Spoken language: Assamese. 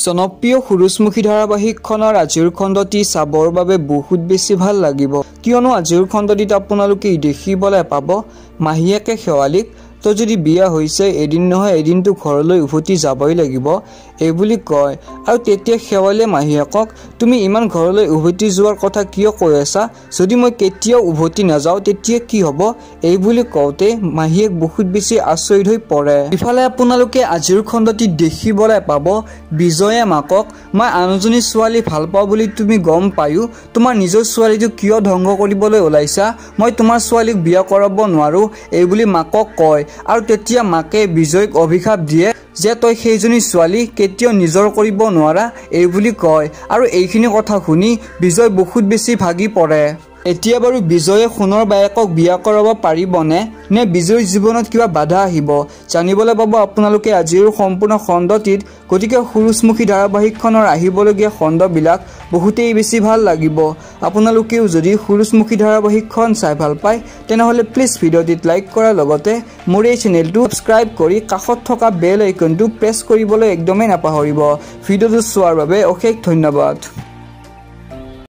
জনপ্ৰিয় সুৰুযমুখী ধাৰাবাহিকখনৰ আজিৰ খণ্ডটি চাবৰ বাবে বহুত বেছি ভাল লাগিব, কিয়নো আজিৰ খণ্ডটিত আপোনালোকে দেখিবলৈ পাব মাহীয়েকে শেৱালিক তই যদি বিয়া হৈছে এদিন নহয় এদিনতো ঘৰলৈ উভতি যাবই লাগিব এইবুলি কয়। আৰু তেতিয়া শেৱালিয়ে মাহীয়েকক তুমি ইমান ঘৰলৈ উভতি যোৱাৰ কথা কিয় কৈ আছা, যদি মই কেতিয়াও উভতি নাযাওঁ তেতিয়া কি হ'ব এইবুলি কওঁতে মাহীয়েক বহুত বেছি আচৰিত হৈ পৰে। ইফালে আপোনালোকে আজিৰ খণ্ডটিত দেখিবলৈ পাব বিজয়ে মাকক মই আনজনী ছোৱালী ভাল পাওঁ বুলি তুমি গম পায়ো তোমাৰ নিজৰ ছোৱালীটোক কিয় ধ্বংস কৰিবলৈ ওলাইছা, মই তোমাৰ ছোৱালীক বিয়া কৰাব নোৱাৰোঁ এইবুলি মাকক কয়। আৰু তেতিয়া মাকে বিজয়ক অভিশাপ দিয়ে যে তই সেইজনী ছোৱালী কেতিয়াও নিজৰ কৰিব নোৱাৰা এইবুলি কয়। আৰু এইখিনি কথা শুনি বিজয় বহুত বেছি ভাগি পৰে। এতিয়া বাৰু বিজয়ে সোণৰ বায়েকক বিয়া কৰাব পাৰিবনে নে বিজয়ৰ জীৱনত কিবা বাধা আহিব জানিবলৈ পাব আপোনালোকে আজিৰ সম্পূৰ্ণ খণ্ডটিত। গতিকে সুৰুযমুখী ধাৰাবাহিকখনৰ আহিবলগীয়া খণ্ডবিলাক বহুতেই বেছি ভাল লাগিব। আপোনালোকেও যদি সুৰুযমুখী ধাৰাবাহিকখন চাই ভাল পায় তেনেহ'লে প্লিজ ভিডিঅ'টিত লাইক কৰাৰ লগতে মোৰ এই চেনেলটো ছাবস্ক্ৰাইব কৰি কাষত থকা বেল আইকনটো প্ৰেছ কৰিবলৈ একদমেই নাপাহৰিব। ভিডিঅ'টো চোৱাৰ বাবে অশেষ ধন্যবাদ।